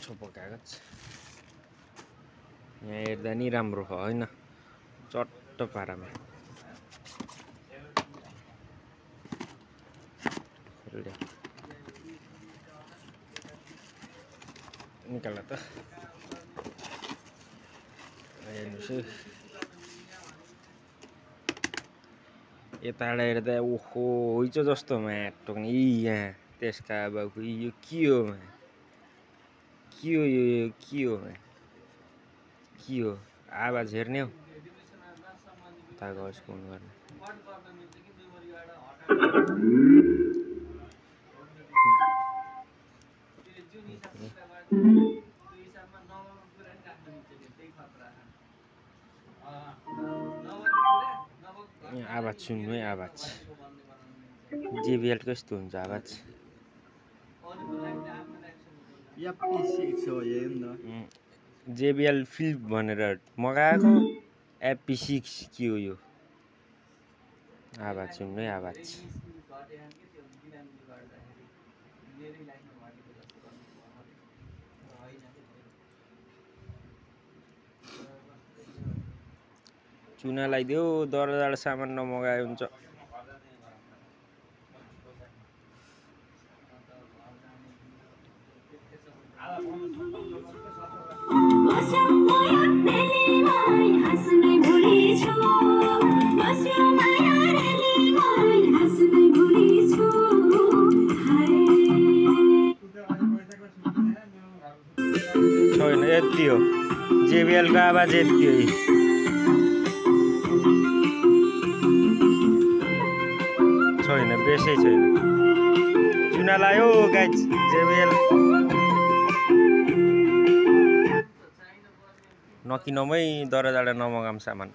छोपो कागज यहाँ हेर्दा नि राम्रो छ हैन चट्ट पारामा निकाल त हेर्नुस् यताबाट हेर्दा ओहो होइचो जस्तो माटो नि यहाँ त्यसका बाबु यो के हो के हो यो के हो के हो आवाज हेर्ने हो तागजको गर्ने आवाज सुन्नु है आवाज JBL को यस्तो हुन्छ आवाज JBL Flip भनेर मगाएको FP6 के हो यो आवाज सुन्नु है आवाज चुना लगाइदियो दरदार सामान नमगाए हुन्छ छैन यति हो JBL को आवाज यति हो छैन बेसै छैन चुना लायो गाइज JBL नकिनमै दरदाडा नमगाम सामान